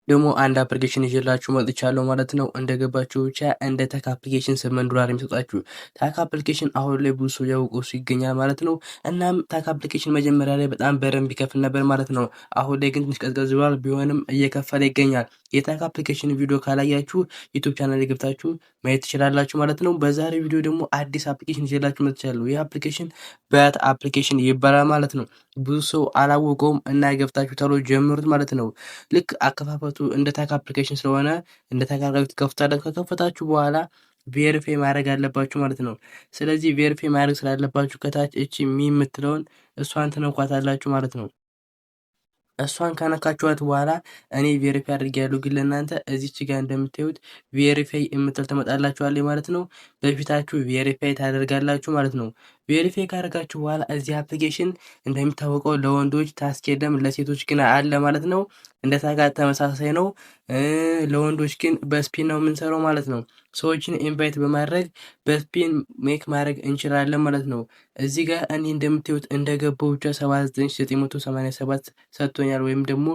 ደግሞ አንድ application ይዤላችሁ መጥቻለሁ ማለት ነው። እንደገባችሁ ብቻ እንደ ታክ application $8 የሚሰጣችሁ ታክ application አሁን ላይ ብዙ ሰው ያውቀው ይገኛል ማለት ነው። እናም ታክ application መጀመሪያ ላይ በጣም በደንብ ይከፍል ነበር ማለት ነው። አሁን ላይ ግን ትንሽ ቀዝቀዝ ብሏል፣ ቢሆንም እየከፈለ ይገኛል። የታክ application ቪዲዮ ካላያችሁ YouTube channel ላይ ገብታችሁ ማየት ትችላላችሁ ማለት ነው። በዛሬው ቪዲዮ ደግሞ አዲስ application ይዤላችሁ መጥቻለሁ። ይህ application በት application ይባላል ማለት ነው። ብዙ ሰው አላወቀውም እና ገብታችሁ ቶሎ ጀምሩት ማለት ነው። ልክ አከፋፈቱ እንደ ታክ application ስለሆነ እንደ ታክ አድርጋችሁ ትከፍታላችሁ። ከከፈታችሁ በኋላ verify ማድረግ አለባችሁ ማለት ነው። ስለዚህ verify ማድረግ ስላለባችሁ ከታች እቺ me የምትለውን እሷን ትነኳታላችሁ ማለት ነው። እሷን ከነካችኋት በኋላ እኔ verify አድርጌያለሁ፣ ግን ለእናንተ እዚች ጋር እንደምታዩት verify የምትል ትመጣላችኋለች ማለት ነው። በፊታችሁ verify ታደርጋላችሁ ማለት ነው። Verify ካደረጋችሁ በኋላ እዚህ application እንደሚታወቀው ለወንዶች task የለም፣ ለሴቶች ግን አለ ማለት ነው። እንደ ታካ ተመሳሳይ ነው። ለወንዶች ግን በ spin ነው የምንሰራው ማለት ነው። ሰዎችን invite በማድረግ በ spin make ማድረግ እንችላለን ማለት ነው። እዚህ ጋር እኔ እንደምታዩት እንደገባው ብቻ 79,987 ሰጥቶኛል ወይም ደግሞ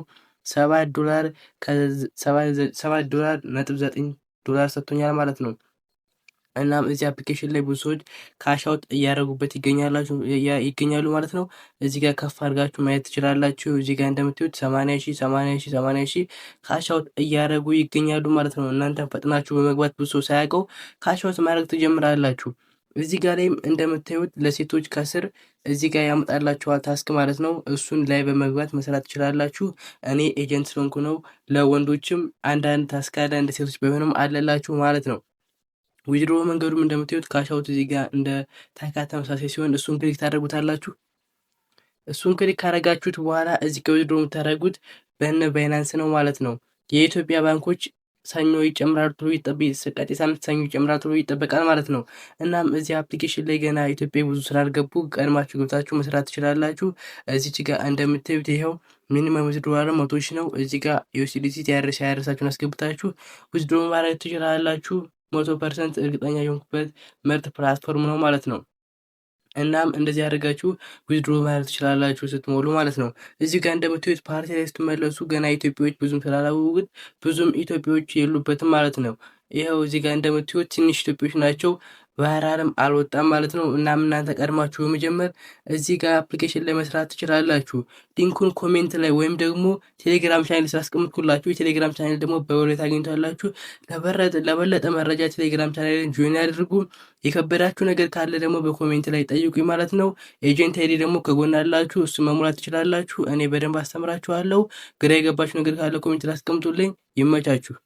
$7 $7.9 ሰጥቶኛል ማለት ነው። እናም እዚህ application ላይ ብዙ ሰዎች cash out እያደረጉበት ይገኛሉ ማለት ነው። እዚህ ጋር ከፍ አድርጋችሁ ማየት ትችላላችሁ። እዚህ ጋር እንደምታዩት 80,000፣ 80,000፣ 80,000 cash out እያደረጉ ይገኛሉ ማለት ነው። እናንተም ፈጥናችሁ በመግባት ብዙ ሰው ሳያውቀው cash out ማድረግ ትጀምራላችሁ። እዚህ ጋር ላይም እንደምታዩት ለሴቶች ከስር እዚህ ጋር ያመጣላችኋል task ማለት ነው። እሱን ላይ በመግባት መስራት ትችላላችሁ። እኔ agent ስለሆንኩ ነው። ለወንዶችም አንዳንድ task አለ፣ እንደ ሴቶች ባይሆንም አለላችሁ ማለት ነው። Withdraw መንገዱም እንደምታዩት cash out እዚህ ጋር እንደ ታካ ተመሳሳይ ሲሆን እሱን click ታደርጉታላችሁ። እሱን click ካደረጋችሁት በኋላ እዚህ ጋር withdraw የምታደርጉት በነ Binance ነው ማለት ነው። የኢትዮጵያ ባንኮች ሰኞ ይጨምራሉ ተብሎ ቀጣይ ሳምንት ሰኞ ይጨምራሉ ተብሎ ይጠበቃል ማለት ነው። እናም እዚህ application ላይ ገና ኢትዮጵያ ብዙ ስላልገቡ ቀድማችሁ ገብታችሁ መስራት ትችላላችሁ። እዚች ጋር እንደምታዩት ይኸው minimum withdrawal 100,000 ነው። እዚህ ጋር USDT TRC ያደረሳችሁን አስገብታችሁ withdraw ማድረግ ትችላላችሁ። 100% እርግጠኛ የሆንኩበት ምርጥ platform ነው ማለት ነው። እናም እንደዚህ አድርጋችሁ withdraw ማድረግ ትችላላችሁ ስትሞሉ ማለት ነው። እዚህ ጋር እንደምታዩት ፓርቲ ላይ ስትመለሱ ገና ኢትዮጵያዎች ብዙም ስላላወቁት ብዙም ኢትዮጵያዎች የሉበትም ማለት ነው። ይኸው እዚህ ጋር እንደምታዩት ትንሽ ኢትዮጵያዎች ናቸው። Viral ም አልወጣም ማለት ነው። እናም እናንተ ቀድማችሁ በመጀመር እዚህ ጋር application ላይ መስራት ትችላላችሁ። Link ኡን comment ላይ ወይም ደግሞ Telegram channel ስላስቀምጥኩላችሁ የ Telegram channel ደግሞ በወሬ ታገኙታላችሁ። ለበለጠ መረጃ Telegram channel ን join ያድርጉ። የከበዳችሁ ነገር ካለ ደግሞ በ comment ላይ ጠይቁኝ ማለት ነው። Agent ID ደግሞ ከጎን አላችሁ፣ እሱ መሙላት ትችላላችሁ። እኔ በደንብ አስተምራችኋለሁ። ግራ የገባችሁ ነገር ካለ comment ላይ አስቀምጡልኝ። ይመቻችሁ።